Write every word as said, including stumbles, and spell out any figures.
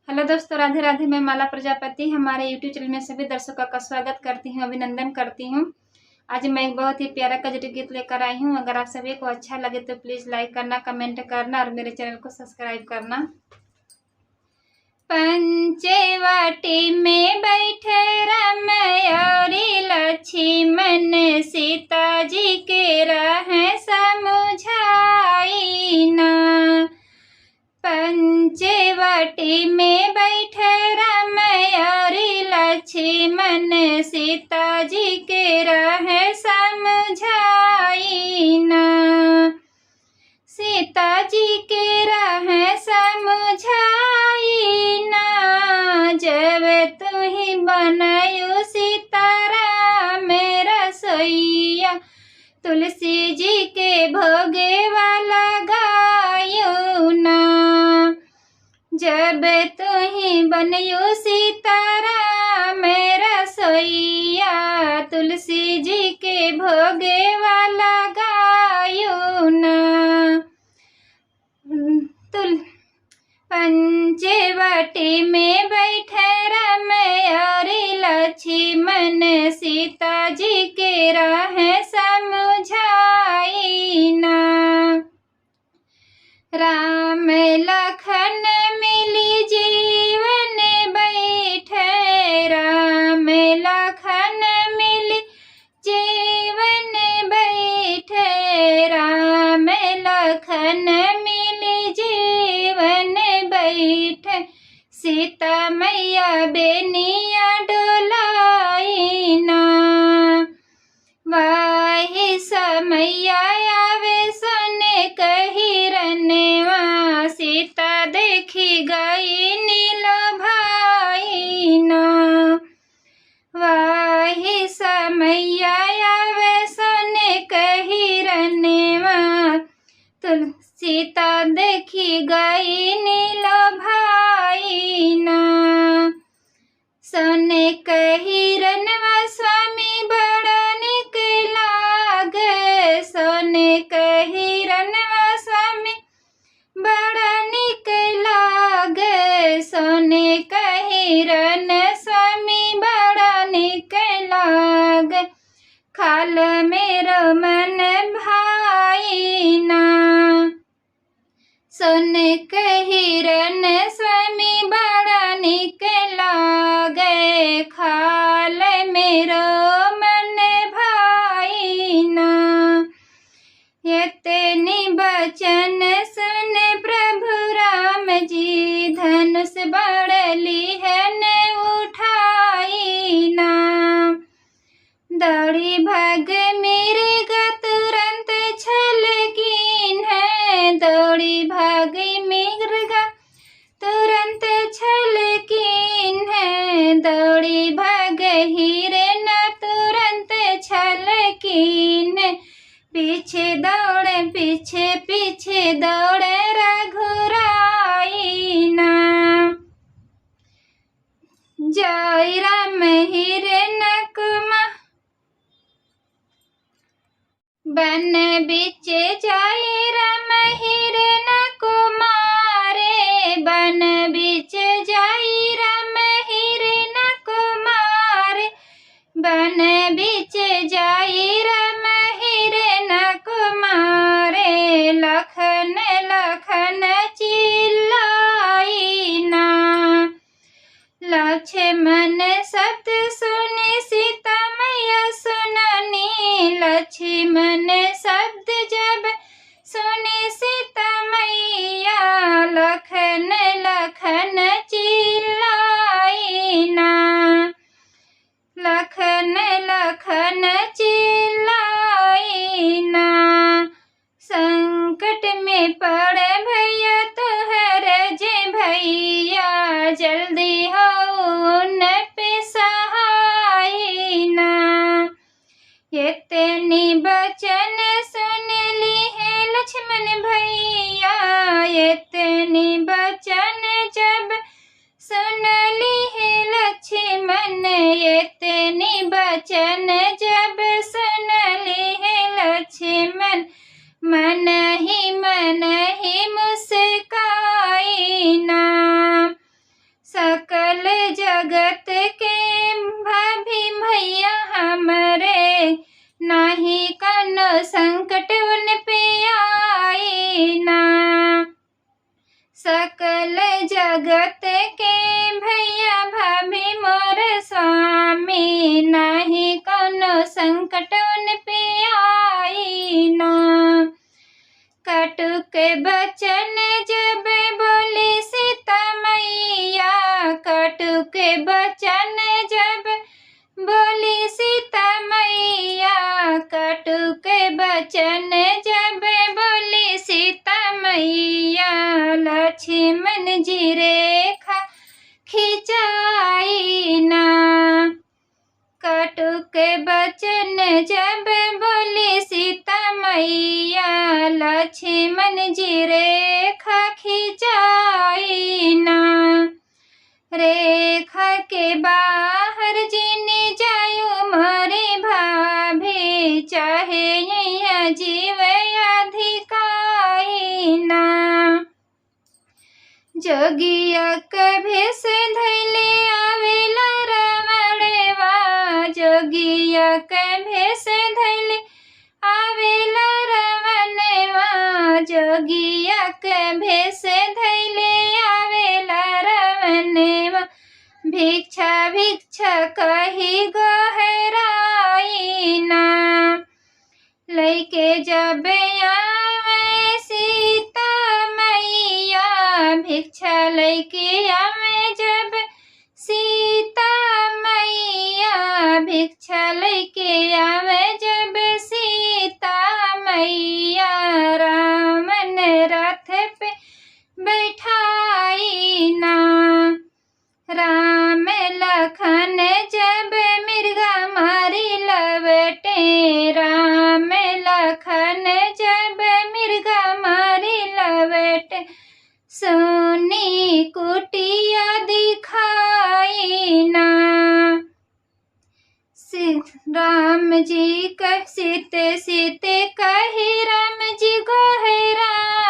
हेलो दोस्तों, राधे राधे। मैं माला प्रजापति हमारे YouTube चैनल में सभी दर्शकों का स्वागत करती हूँ, अभिनंदन करती हूँ। आज मैं एक बहुत ही प्यारा कजरी गीत लेकर आई हूँ। अगर आप सभी को अच्छा लगे तो प्लीज लाइक करना, कमेंट करना और मेरे चैनल को सब्सक्राइब करना। पंचवटी में बैठे राम औरी लक्ष्मण, सीता जी के राह समुझाई ना। पंचवटी में बैठे राम औरी लक्ष्मण, सीता जी के राह समुझाई ना। सीता जी के राह समुझाई ना। जब तुही बनयु सीताराम रसोइया, तुलसी जी के भोगवा लगायु ना। जब तुही बनयु सीताराम रसोइया, तुलसी जी के भोगवा लगायु ना। तुल पंचवटी में बैठे राम औरी लक्ष्मण, सीता जी के राह समुझाई ना। राम लखन मिली जीवन बैठे, राम लखन मिली जीवन बैठे, राम लखन मिली जीवन बैठे, सीता मैया बेनिया डोलाई ना। वही समैया आवे सोने कही रनवा, सीता देखी गई नीलो भाई ना। वही समैया आवे सोने कही रनवा, तुल सीता देखी गई नीलो भाई ना। सोने कही रनवा स्वामी बड़ा निक लागे, सोने कही रनवा स्वामी बड़ा निक लागे, सोने कही रन स्वामी बड़ा निक लागे। खाल मेरो मन भाई ना। सोने कही रन स्वामी बड़ा निक लागे, खाल मेरो मन भाई ना। यतनी बचन सुन प्रभु राम जी, धनुष बाण लिहन उठाई ना। दौड़ी भाग मृग तुरंत छल कीन्हे, दौड़ी भाग मृग तुरंत छल कीन्हे, दौड़ी भाग हिरन तुरंत छल कीन्हे। पीछे दौड़े, पीछे पीछे दौड़े रघुराई ना। जय राम हिरन कुमा बन बिच जाई राम हिरन कुमारे, बन बिच जाई राम हिरन कुमारे, बन बिच जाई राम हिरन कुमारे, लखन लखन चिल्लाई ना। लक्ष्मण शब्द सुनी सीता मैया सुननी, लक्ष्मण शब्द जब सकल जगत के भैया भाभी मोर स्वामी, नाही कौनो संकट उन पे आई ना। कटुक बचन जब बोली सीता मैया, कटुक बचन जब बोली सीता मैया, कटुक बचन जब बोली सीता मैया, लक्ष्मण जी रेखा खिंचाई ना। कटुक बचन जब बोली सीता मैया, लक्ष्मण जी रेखा खिंचाई ना। रेखा के बाहर जिन जायु मोरी भाभी, चाहे यहाँ जीव अधिकाई ना। जोगिया के भेष धैले आवेला रावणवा, जोगिया के भेष धैले आवेला रावणवा, जोगिया के भेष धैले आवेला रावणवा। भिक्षा भिक्षा कही गोहराई ना। लैके जब आवे सीता मैया, भिक्षा लैके आवे जब सीता मैया, भिक्षा लैके आवे जब सीता मैया, रावण रथ पे बैठाई ना। राम लखन जब मिर्गा मारी लवटे, राम लखन जब मिर्गा मारी लवटे, सोनी कुटिया दिखाई ना। सि-, राम जी कह सीते सीते कही राम जी गोहरा